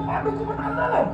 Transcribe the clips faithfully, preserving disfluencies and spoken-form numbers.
Aduh, ku menang dah.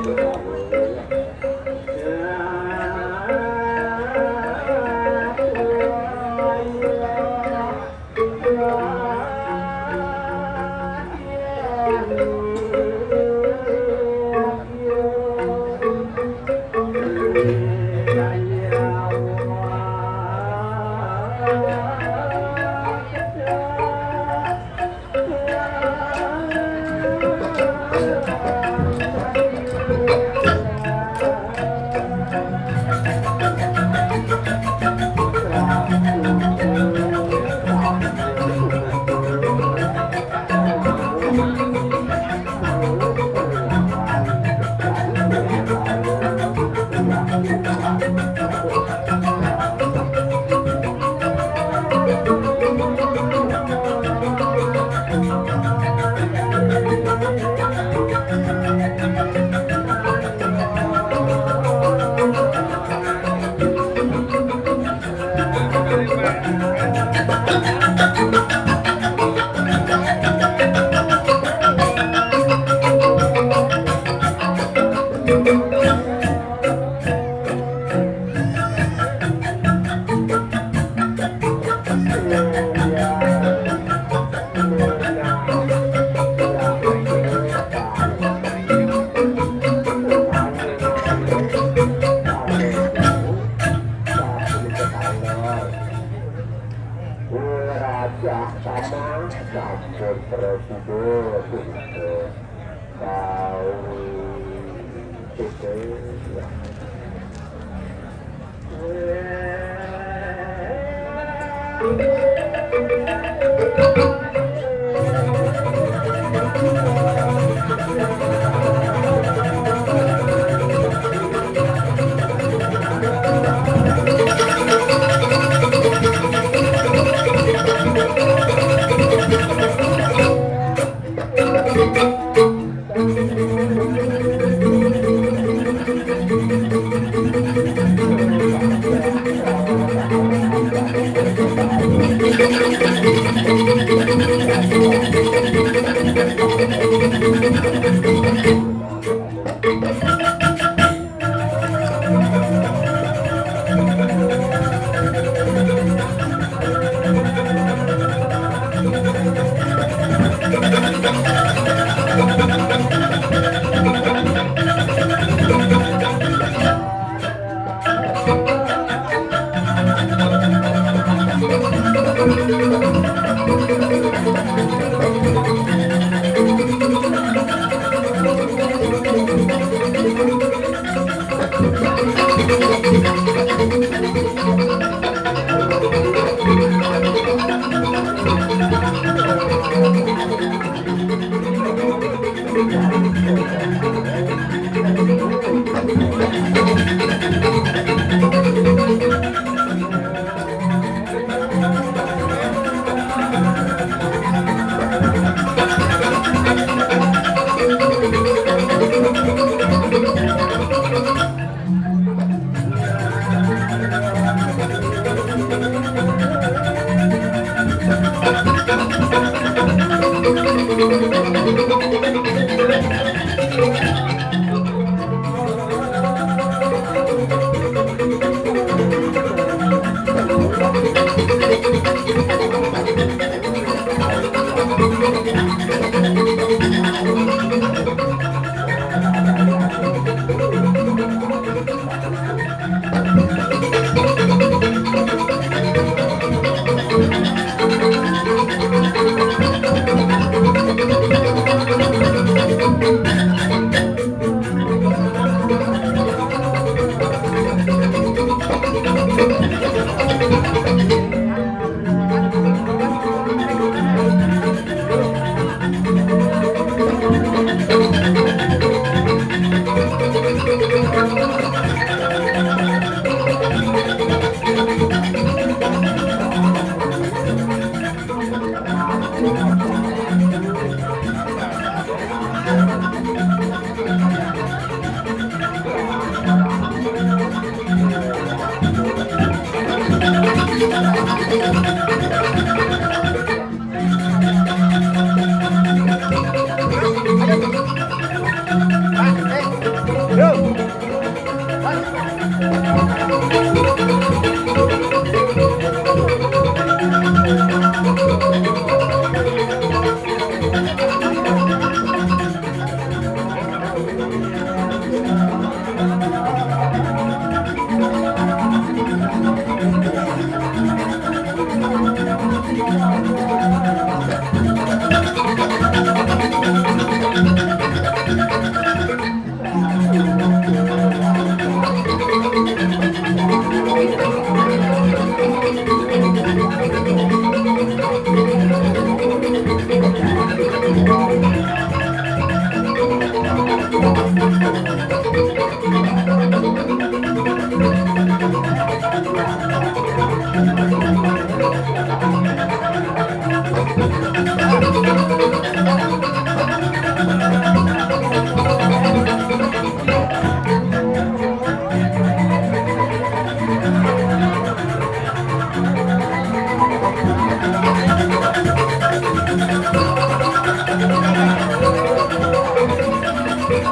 Rajah Tamang sampun prasida punika. Kawi.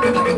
Amit-amit,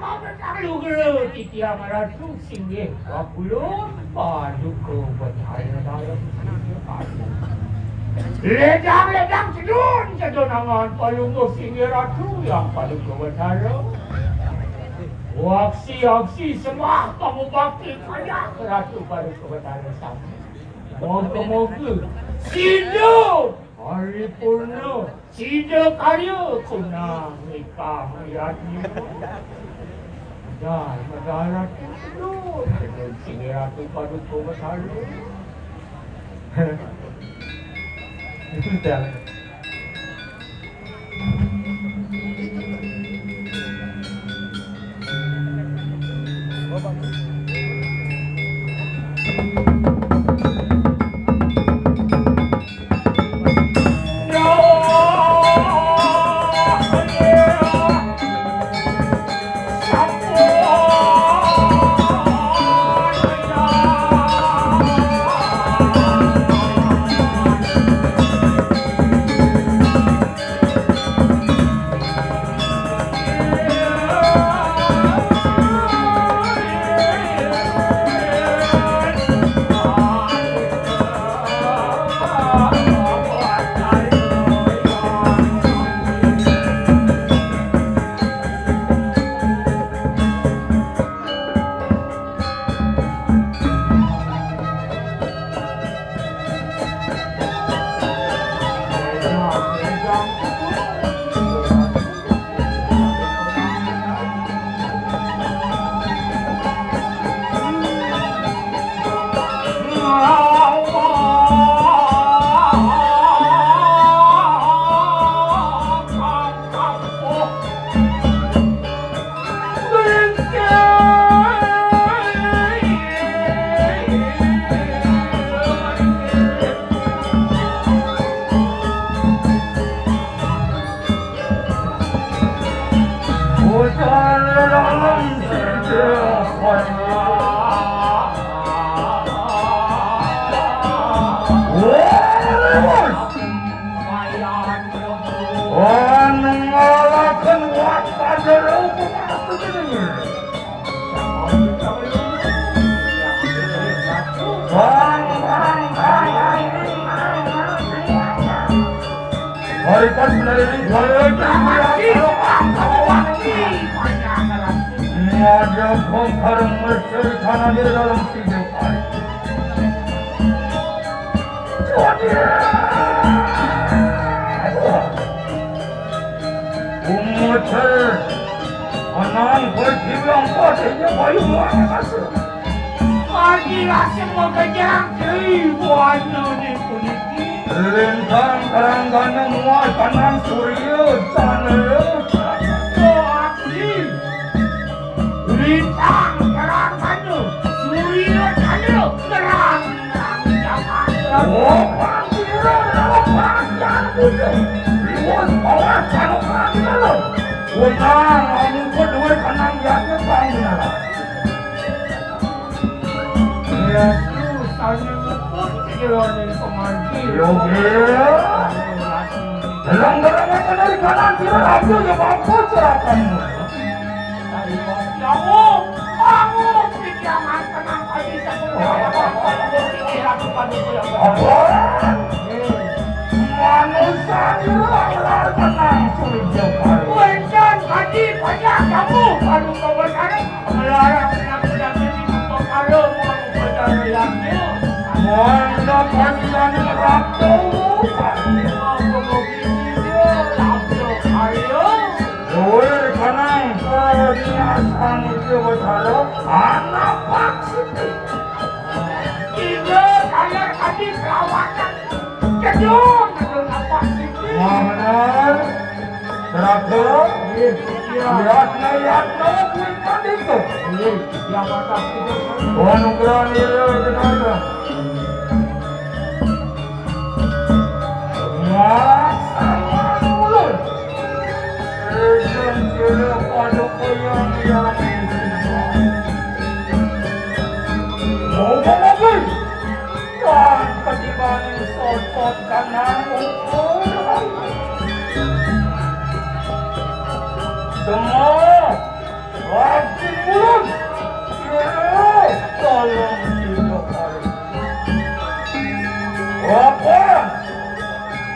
amit-amit, titiang Ratu singgih kakulun paduka Betara Dalem singgih kakulun. Ledang-ledang, cedun-cedun angan palungguh singgih Ratu Hyang Paduka Betara. Aksi-aksi sembah pangubakti kayang Ratu Paduka Betara sami. Moga-moga sida paripurna, sida karya kunang ikang yadnya. Medal, medal Ratu Sedun, Sedun singgih Ratu Paduka Betara. Itu dah. Dalam sida. Wah, anu ngalaken Wat Padero pemastuning. Bang, bang, bang, bang. Barikan bener ini. Ada bongkar mesir kanan di dalam sini. Umucel, menang perjuang padanya bayu muara kasih. Lagi rasa mengejar keribuan ini puniki. Lintang karanggana muat kanan surya, cahaya. Doaksi. Lintang terang banyu, surya cahaya terang, terang jaman. Oh, panggil dalam perhatian bujur. Liwat bawah kanokan dalam. Wenang, amun kedua kanang yatnya bang benar. Ya, susahnya ngeput pikiran dari pengantin. Yo, iya. Dalam barang apa dari kanan sira raja ya mampu serahkan. Dari Jawa, bangun pikiran tenang tadi sebelum apa pikiran kepada yang apa? Manusia sira ora tenang sulit jauh. Wedan tadi banyak kamu baru kebenaran. Melarang anak muda ini untuk kalau mau berjalan lagi. Manda panjang ratu. Mau pemukul dia, lagi ayo. Luwih kanang, kadiasan itu betara, anak paksi. Tiga kalian tadi perawatan. Gedung, gedung apa sih? Wah, bener. Neraka. Iya. Yatna, yatna, kuwi pandita. Iya. Yang atas itu. Wah, nugrahan ira jenaka. Wah, sama ulun. Ejeng sira pada kaya yang. Moga lagi. Wan ketibaning sosot kanang ukur. Semua lagi ulun. Kira tolong tidak hari. Apa?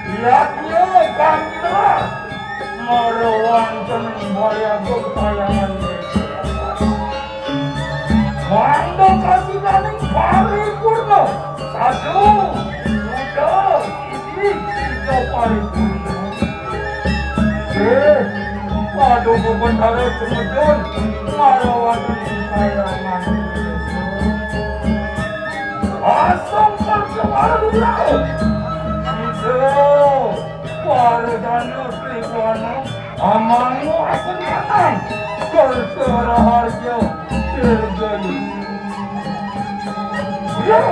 Lihatnya kami telah merawan seneng baya gentayangan. Mangda kasidaning paripurna. Sadu, duda, siji, sida paripurna. Eh, Paduka Betara sumedun, marawaning kayangan. Asung perkewara duda. Sida, para dana tribuana. Amangu akan datang, kerta raharja dirgayu. Ya.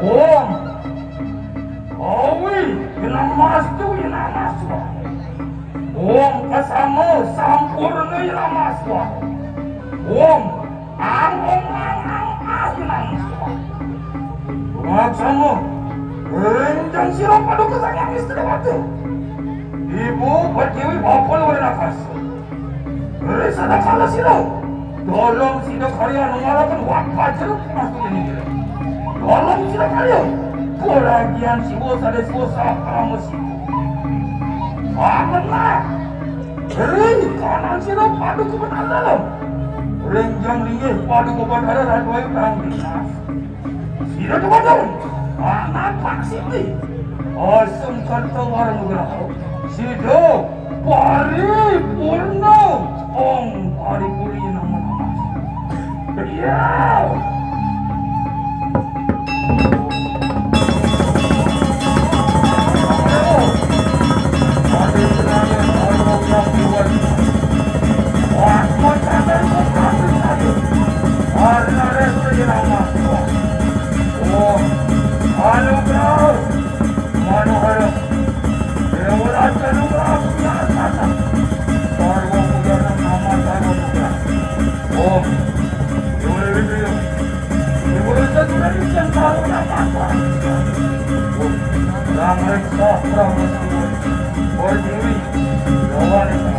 Wong. Awi, yenamastu, yenamaswa. Wong kasama, sampurna, yenamaswa. Wong, ang, ong, ang, ang, ah, yenamaswa. Maksama, enjang sira paduka Sang Hyang Wistawati. Ibu, Pertiwi, Bapa, Luhur, Akasa. Ri sadakala sira, dolong sida karya nunggalaken Wat Pajero Mas Kuning. Dolong sida karya, keragian Siwa Sada Siwa saha Parama Siwa. Pamenah. Ri kanan sira Paduka Betara Dalem. Ring jang linggih Paduka Betara Ratu Ayu Kang Dinas. Sira dumadung anak Pak Siti. Asung kerta wara nugraha. Sida paripurna. Ong paripurna nama nama. Iya. Om Dewa Dewi Dewa. Dewa Dewi Dewa. Yang tahu apa? Om Rang Reng Sah Prabhu Dewa Dewi. Dewa Dewi.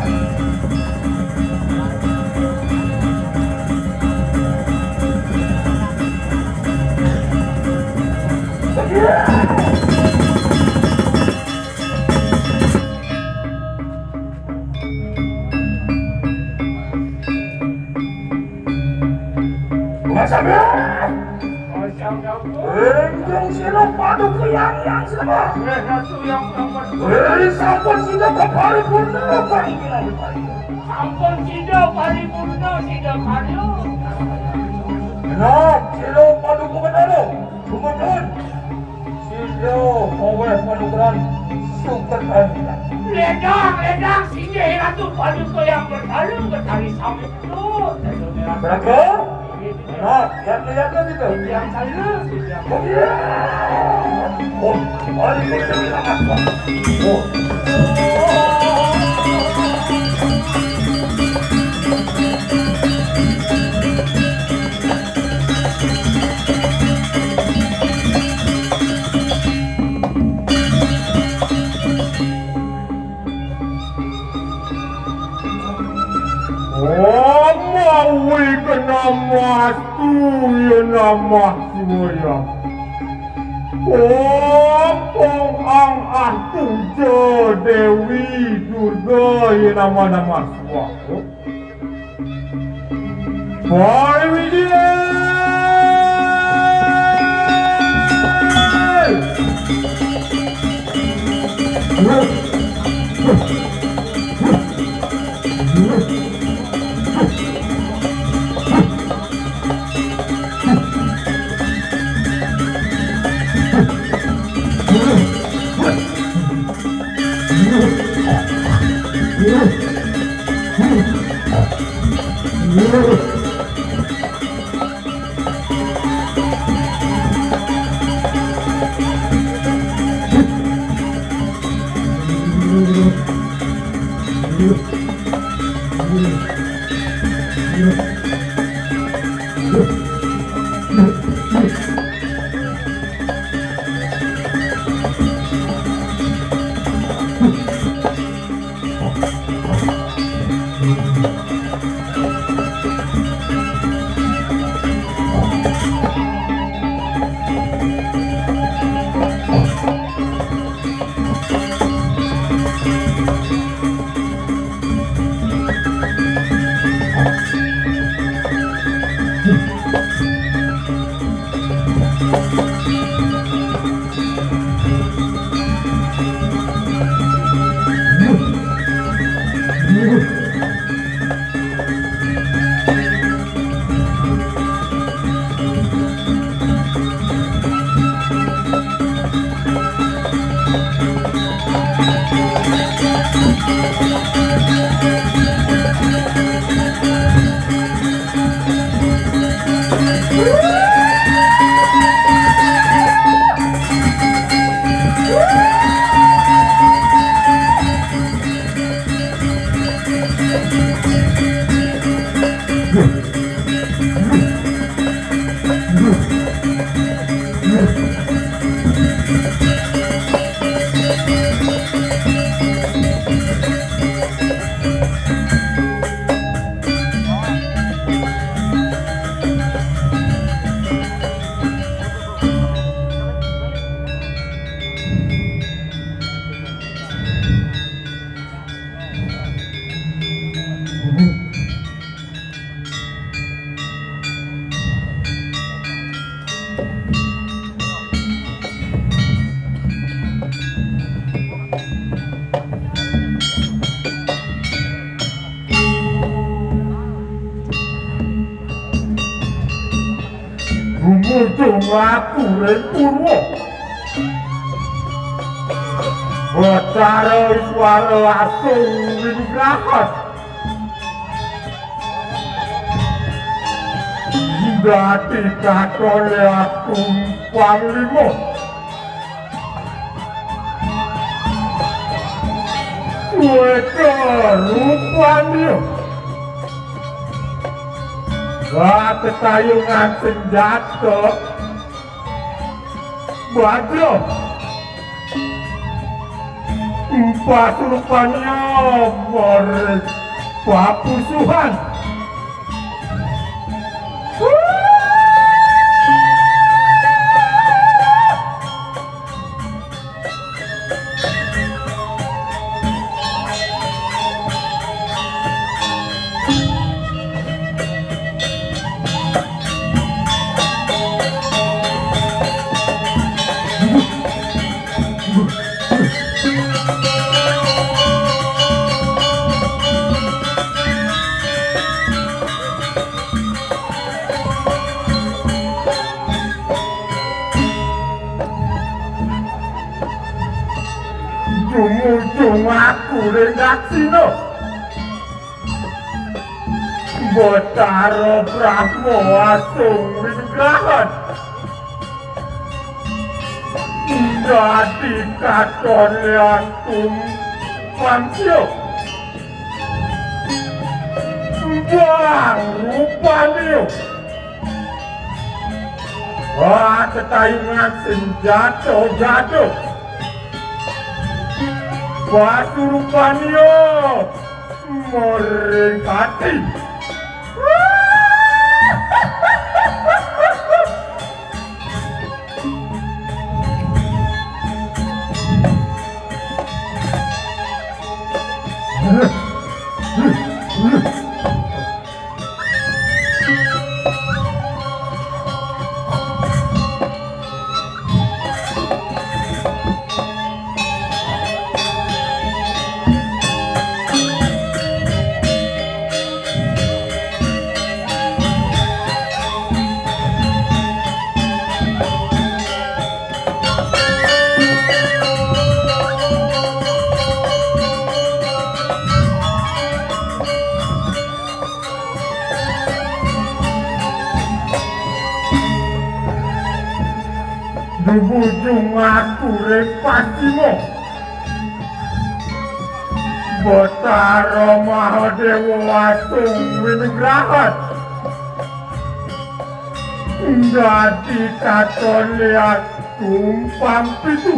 Macam ya? Macam ya? Enjung sira paduka yang yang sama. Eh, Ratu yang amat. Eh, sampun sida paripurna kang. Sampun sida paripurna sida karya. Genep sira paduka Betara. Kemudian sida oleh panugrahan sukertan. Ledang, ledang, singgih Ratu paduka yang berkala, berkali sami betul. Berapa? Nah, yang kelihatan itu. Yang saya. Oh, iya. Oh, oh, ini kita bilang apa? Oh. Om Awighnamastu ya namah Shivaya. Om Pong Ang Ah Puja Dewi Durga ya namah namah Swaha. Bali Wijaya! Gumutung aku ring purwa. Batara Iswara asung winugrahan. Dadi katon aku panglima. Rupanya, tetayungan senjata Badra. Empat rupanya maring papusuhan. Jumujung aku ring daksina. Batara Brahma asung winugrahan. Dadi katon liang tumpang siuh. Bang rupanya. Wah, tetayungan senjata gaduh. Pasurupanya maring ati. Dumugi aku ring pasima. Batara Mahadéwa asung winugrahan. Dadi katon liang tumpang pitu.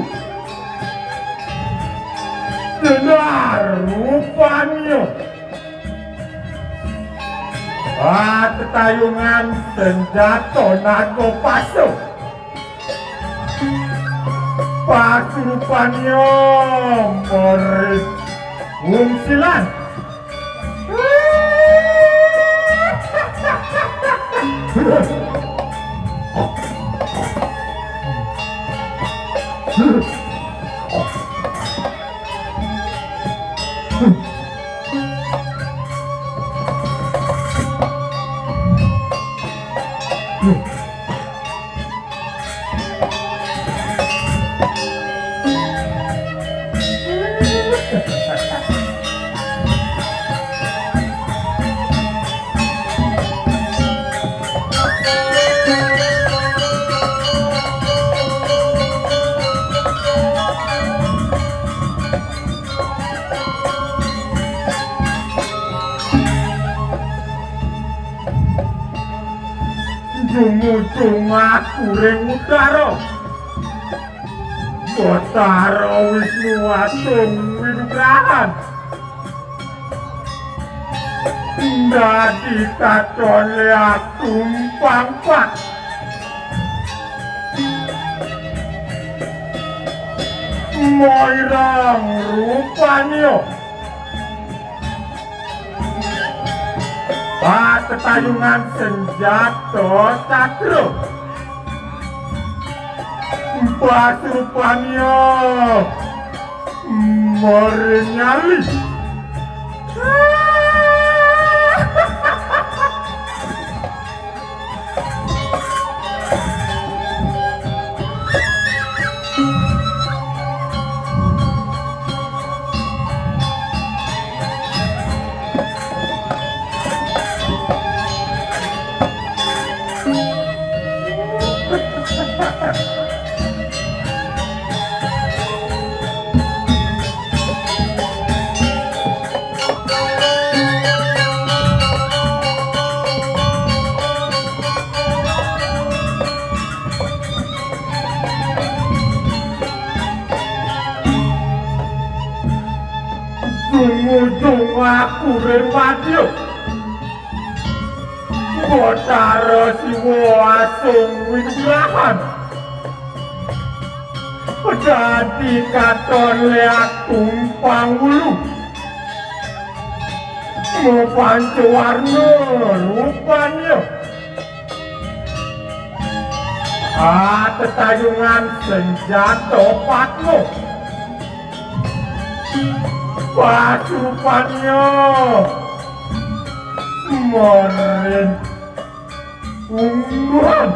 Jenar rupanya. Ah, tetayungan senjata naga pasa. Pasurupanya maring wungsilan. Jumujung aku ring udara. Batara Wisnu asung winugrahan. Dadi katon liang tumpang pat. Mairang rupanya. Patetayungan senjata cakra. Pasurupanya maring nyali. Jung-ujung aku ring madya. Batara Siwa asung windrahan. Dadi katon leak tumpang ulu. Mapancawarna rupanya. Atetayungan senjata Patma. Pasupanya. Marin. Ungguhan.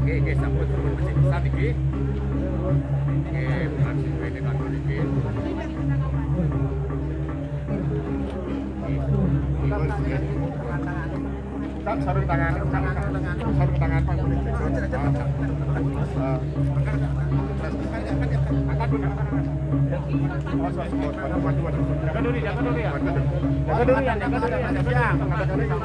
Oke, oke, sampun, sampun, masih bisa niki. Oke, bukan sing ini kan niki. Sarung tangan, sarung tangan, sarung tangan, Pak. Ah. Angkat dulu, angkat dulu. Jaga dulu, jaga dulu ya. Jaga dulu ya, jaga dulu ya, jaga dulu ya.